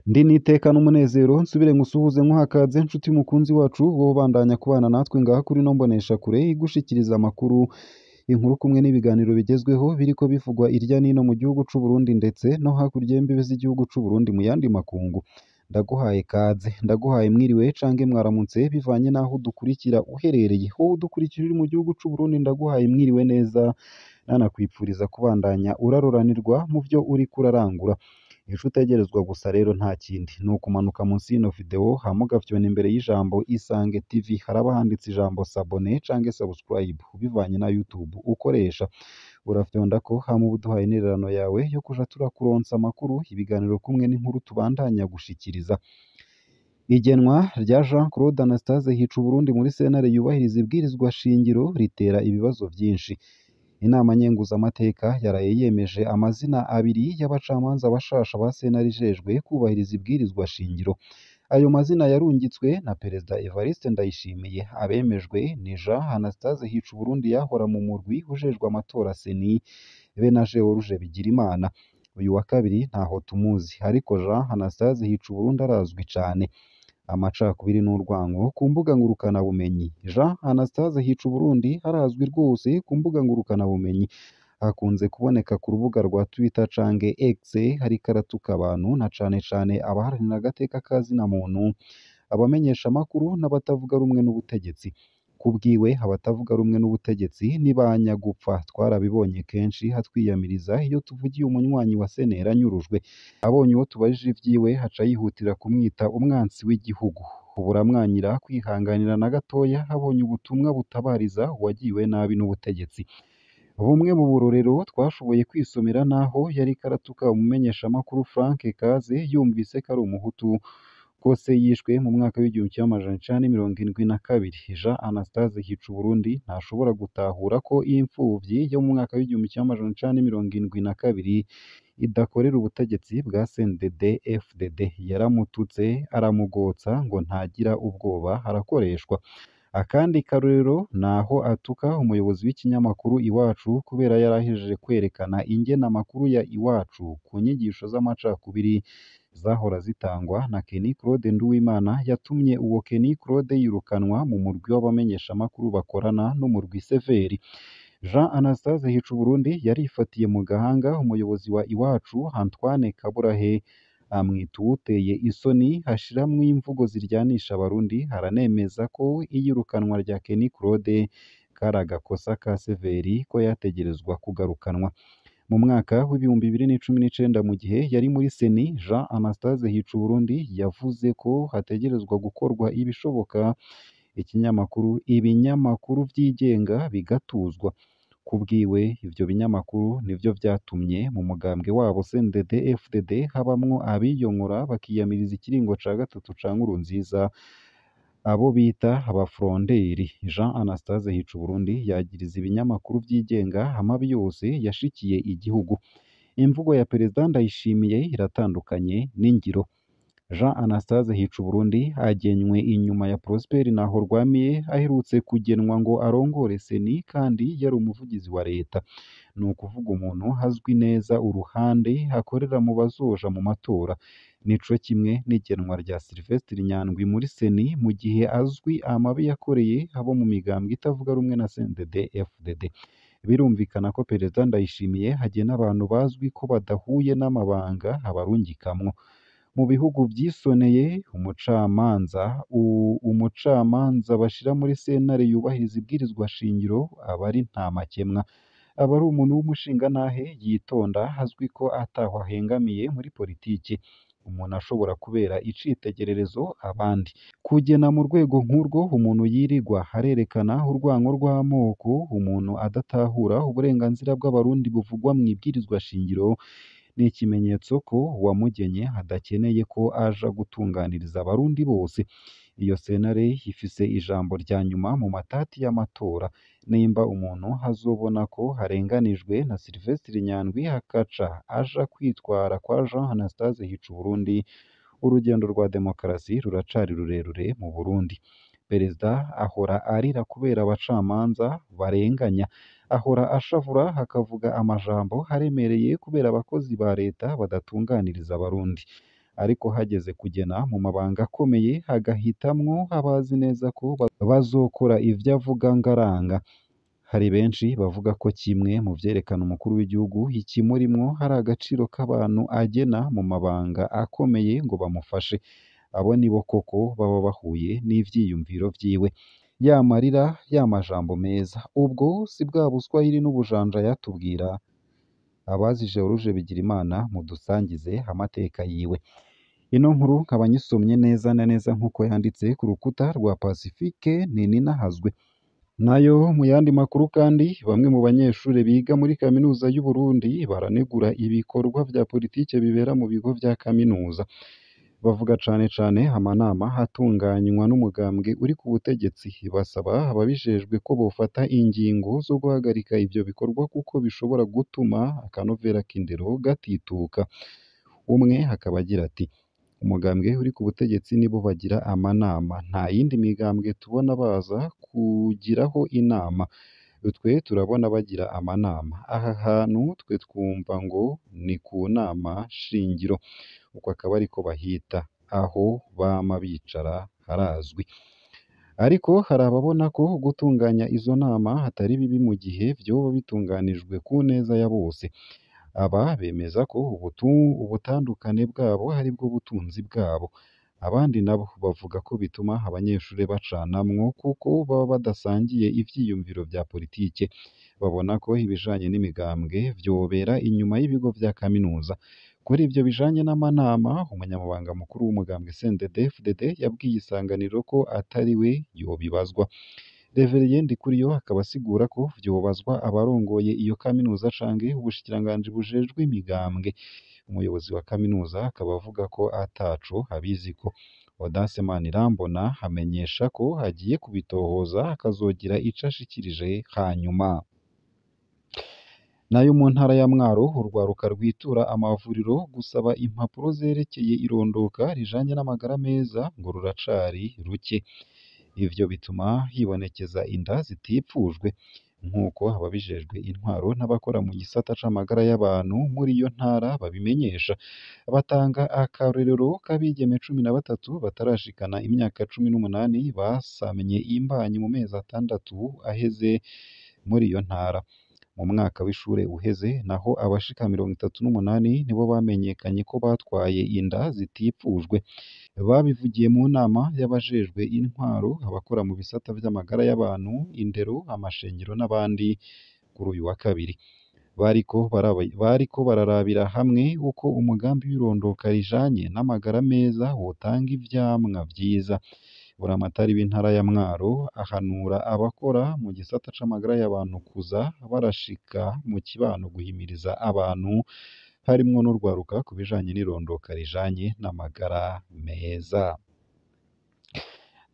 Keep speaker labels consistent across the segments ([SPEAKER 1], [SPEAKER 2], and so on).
[SPEAKER 1] Ndi n'iteka n'umunezero nsubire ngusuhuze nkuhakaze nshuti mukunzi wacu wowe ubandanya kubana natwe ngaha kuri ino mboneshakure igushikiriza amakuru, inkuru kumwe n'ibiganiro bigezweho biriko bivugwa irya nino mu gihugu c'u Burundi ndetse no hakurya y'imbibe z'igihugu c'u Burundi mu yandi makungu. Ndaguhaye kaze, ndaguhaye mwiriwe canke mwaramutse bivanye n'aho udukurikira uherereye. Wowe udukurikira uri mu gihugu c'u Burundi ndaguhaye mwiriwe neza, nanakwipfuriza kubandanya uraroranirwa mu vyo uriko urarangura. Ico utegerezwa gusa rero nta kindi ni ukumanuka munsi y'ino video hama ugafyona imbere y'ijambo Isange TV, haraba handitse ijambo s'abonner canke subscribe bivanye na YouTube ukoresha. Urafyondako hama uba uduhaye intererano yawe yo kuja turakuronsa amakuru, ibiganiro kumwe n'inkuru tubandanya gushikiriza. Igenwa rya Jean Claude Anastase Hicuburundi muri sentare yubahiriza ibwirizwa shingiro ritera ibibazo vyinshi. Inama nkenguzamateka yaraye yemeje amazina abiri y'abacamanza bashasha ba sentare ijejwe kubahiriza ibwirizwa shingiro. Ayo mazina yarungitswe na Perezida Evariste Ndayishimiye. Abemejwe ni Jean Anastase Hicuburundi yahora mu murwi ujejwe amatora CENI be na George Bigirimana. Uyu wa kabiri ntaho tumuzi, ariko Jean Anastase Hicuburundi arazwi cane. Amacakubiri n'urwango ku mbuga ngurukanabumenyi. Jean Anastase Hicuburundi arazwi rwose ku mbuga ngurukanabumenyi. Akunze kuboneka ku rubuga rwa Twitter canke X ariko aratuka abantu na cane cane abaharanira agateka ka zina muntu, abamenyeshamakuru n'abatavuga rumwe n'ubutegetsi. Kubwiwe abatavuga rumwe n'ubutegetsi ni ba nyagupfa, twarabibonye kenshi atwiyamiriza iyo tuvugiye umunywanyi wa Sentera anyurujwe. Abonye uwo tubajije ivyiwe aca yihutira kumwita umwansi w'igihugu. Buramwanyira kwihanganira na gatoya abonye ubutumwa butabariza uwagiriwe nabi n'ubutegetsi. Bumwe mu burorero twashoboye kwisomera naho yariko aratuka umumenyeshamakuru Frank Kaze yumvise ko ari umuhutu, ko se yishwe mu mwaka w'1972. Jean Anastase Hicuburundi ntashobora gutahura ko impfuvyi yo mu mwaka w'1972 idakorera ubutegetsi bwa CNDD FDD. Yaramututse aramugotsa ngo ntagira ubwoba arakoreshwa. Akandi karorero naho atuka umuyobozi w'ikinyamakuru Iwacu kubera yarahejeje kwerekana ingene amakuru ya Iwacu ku nyigisho z'amacakubiri zahora zitangwa na Kenny Claude Nduwimana yatumye uwo Kenny Claude yirukanwa mu murwi w'abamenyeshamakuru bakorana n'umurwi Severi. Jean Anastase Hicuburundi yarifatiye mu gahanga umuyobozi wa Iwacu Antoine Kaburahe amwita uwuteye isoni ashiramwo imvugo ziryanisha abarundi, aranemeza ko iyirukanwa rya Kenny Claude kari agakosa ka Severi ko yategerezwa kugarukanwa. Mu mwaka w'2019 mu gihe yari muri Seni, Jean Anastase Hicuburundi yavuze ko hategerezwa gukorwa ibishoboka ikinyamakuru ibinyamakuru vyigenga bigatuzwa. Kubwiwe ivyo binyamakuru nivyo vyatumye mu mugambwe wabo CNDD FDD habamwo abiyongora bakiyamiriza ikiringo ca gatatu ca Nkurunziza, abo bita abafronderi. Jean Anastase Hicuburundi yagiriza ibinyamakuru vyigenga amabi yose yashikiye igihugu. Imvugo ya Perezida Ndayishimiye iratandukanye n'ingiro. Jean Anastase Hicuburundi agenywe inyuma ya Prosper Ntahorwamiye aherutse kugenwa ngo arongore CENI kandi yari umuvugizi wa leta. Ni ukuvuga umuntu azwi neza uruhande akorera mu bazoja mu matora. Nico kimwe n'igenwa rya Sylvestre Nyandwi muri CENI mu gihe azwi amabi yakoreye abo mu migambwe itavuga rumwe na CNDD FDD. Birumvikana ko Perezida Ndayishimiye agena abantu bazwi ko badahuye n'amabanga abarungikamwo. Mu bihugu vyisoneye umucamanza bashira muri sentare yubahiriza ibwirizwa shingiro aba ari nta makemwa, aba ari umuntu w'umushingantahe yitonda azwi ko ataho ahengamiye muri politiki, umuntu ashobora kubera icitegererezo abandi. Kugena mu rwego nk'urwo umuntu yirigwa arerekana urwango rw'amoko, umuntu adatahura uburenganzira bw'abarundi buvugwa mw'ibwirizwa shingiro, ni ikimenyetso ko uwamugenye adakeneye ko aja gutunganiriza abarundi bose. Iyo sentare ifise ijambo rya nyuma mu matati y'amatora. Nimba umuntu azobona ko arenganijwe na Sylvestre Nyandwi akaca aja kwitwara kwa Jean Anastase Hicuburundi, urugendo rwa demokarasi ruracari rurerure mu Burundi. Perezida ahora arira kubera abacamanza barenganya, ahora ashavura akavuga amajambo aremereye kubera abakozi ba leta badatunganiriza abarundi. Ariko hageze kugena mu mabanga akomeye agahitamwo abazi neza ko bazokora ivyo avuga ngaranga. Hari benshi bavuga ko kimwe mu vyerekana umukuru w'igihugu ikimurimwo hari agaciro k'abantu agena mu mabanga akomeye ngo bamufashe. Abo nibo koko baba bahuye n'ivyiyumviro vyiwe. Ya marira, ya majambo meza, ubwo si bwa buswahili n'ubujanja yatubwira. Abazi George Bigirimana mudusangize amateka yiwe. Ino nkuru nkaba nyisomye neza na neza nk'uko yanditse ku rukuta rwa Pacifique Nininahazwe. Nayo mu yandi makuru kandi, bamwe mu banyeshure biga muri kaminuza y'u Burundi baranegura ibikorwa vya politike bibera mu bigo vya kaminuza. Bavuga cane cane amanama atunganywa n'umugambwe uri ku butegetsi. Basaba ababijejwe ko bofata ingingo zo guhagarika ivyo bikorwa kuko bishobora gutuma akanovera k'indero gatituka. Umwe akaba agira ati: "Umugambwe uri ku butegetsi nibo bagira amanama, nta yindi migambwe tubona baza kugiraho inama. Twe turabona bagira amanama, aha hantu twe twumva ngo ni ku nama shingiro, uko akaba ariko bahita, aho bama bicara harazwi." Ariko hari ababona ko gutunganya izo nama atari bibi mu gihe vyoba bitunganijwe ku neza ya bose. Aba bemeza ko ubutandukane bwabo aribwo butunzi bwabo. Abandi nabo bavuga ko bituma abanyeshure bacanamwo kuko baba badasangiye ivyiyumviro vya politike. Babona ko ibijanye n'imigambwe vyobera inyuma y'ibigo vya kaminuza. Kuri ivyo bijanye n'amanama, umunyamabanga mukuru w'umugambwe CNDD-FDD yabwiye Isanganiro ko atari we yobibazwa. Reverien Ndikuriyo akaba asigura ko vyobazwa abarongoye iyo kaminuza canke ubushikiranganji bujejwe imigambwe. Umuyobozi wa kaminuza akaba avuga ko ataco abiziko. Audace Manirambona amenyesha ko agiye kubitohoza akazogira ico ashikirije hanyuma. Nayo mu ntara ya Mwaro, urwaruka rwitura amavuriro gusaba impapuro zerekeye irondoka rijanye n'amagara meza ngo ruracari ruke. Ivyo bituma hibonekeza inda zitipfujwe, nk'uko ababijejwe intwaro n'abakora mu gisata c'amagara y'abantu muri iyo ntara babimenyesha. Batanga akarorero k'abigeme 13 batarashikana imyaka 18 basamye imbanyi mu mezi 6 aheze muri iyo ntara. Mu mwaka w'ishure uheze naho abashika 38 nibo bamenyekanye ko batwaye inda zitipfujwe. Babivugiye mu nama y'abajejwe intwaro, abakora mu bisata vy'amagara y'abantu, indero, amashengero n'abandi kuri uyu wa kabiri. Bariko bararabira hamwe uko umugambi w'irondoka rijanye n'amagara meza wotanga ivyamwa vyiza. Buramatari w'intara ya Mwaro ahanura abakora mu gisata c'amagara y'abantu kuza barashika mu kibano guhimiriza abantu harimwo n'urwaruka ku bijanye n'irondoka rijanye n'amagara meza.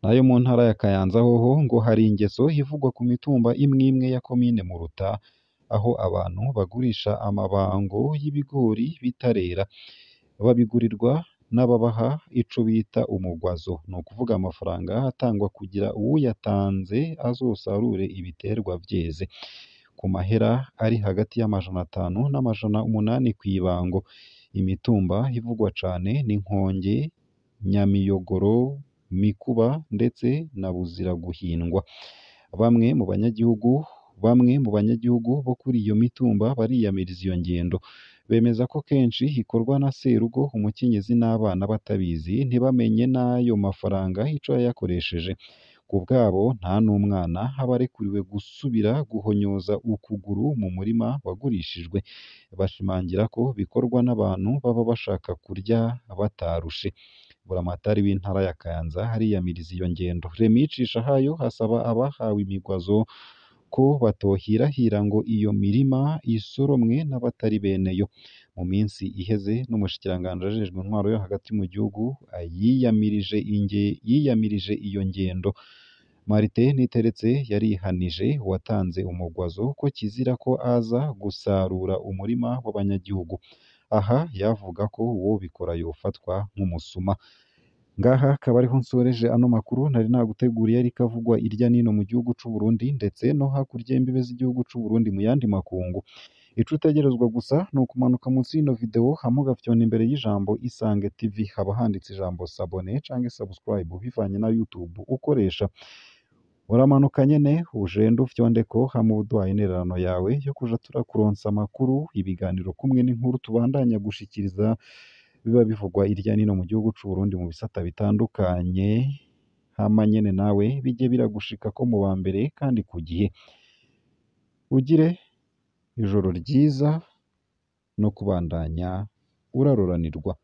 [SPEAKER 1] Nayo mu ntara ya Kayanza hoho ngo hari ingeso ivugwa ku mitumba imwe imwe ya komine Muruta, aho abantu bagurisha amabango y'ibigori bitarera. Babigurirwa n'ababaha ico bita umugwazo, ni ukuvuga amafaranga atangwa kugira uwuyatanze azosarure ibiterwa vyeze, ku mahera ari hagati y'500 n'800 kw'ibango. Imitumba ivugwa cane ni Nkonge, Nyamiyogoro, Mikuba ndetse na Buziraguhindwa. Bamwe mu banyagihugu bo kuri iyo mitumba bariyamiriza iyo ngendo. Bemeza ko kenshi ikorwa na serugo, umukenyezi n'abana batabizi, ntibamenye n'ayo mafaranga ico yayakoresheje. Ku bwabo nta n'umwana aba arekuriwe gusubira guhonyoza ukuguru mu murima wagurishijwe. Bashimangira ko bikorwa n'abantu baba bashaka kurya batarushe. Buramatari w'intara ya Kayanza ariyamiriza iyo ngendo. Remy Cishahayo asaba abahawe imigwazo ko batohirahira ngo iyo mirima isoromwe n'abatari beneyo. Mu minsi iheze n'umushikiranganji ajejwe intwaro yo hagati mu gihugu yiyamirije iyo ngendo. Martin Niteretse yarihanije uwatanze umugwazo ko kizira ko aza gusarura umurima w'abanyagihugu. Aha yavuga ko uwobikora yofatwa nk'umusuma. Ngaha akaba ariho nsoreje ano makuru nari naguteguriye ariko avugwa irya nino mu gihugu c'u Burundi ndetse no hakurya y'imbibe z'igihugu c'u Burundi mu yandi makungu. Ico utegerezwa gusa ni ukumanuka munsi y'ino video hama ugafyona imbere y'ijambo Isange TV, haba handitse ijambo s'abonner canke subscribe bivanye na YouTube ukoresha. Uramanuka nyene ujende ufyondeko hama uduhaye intererano yawe yo kuja turakuronsa amakuru, ibiganiro kumwe n'inkuru tubandanya gushikiriza biba bivugwa irya nino mu gihugu c'u Burundi mu bisata bitandukanye, hama nyene nawe bijye biragushikako mu ba mbere kandi ku gihe. Ugire ijoro ryiza no kubandanya uraroranirwa.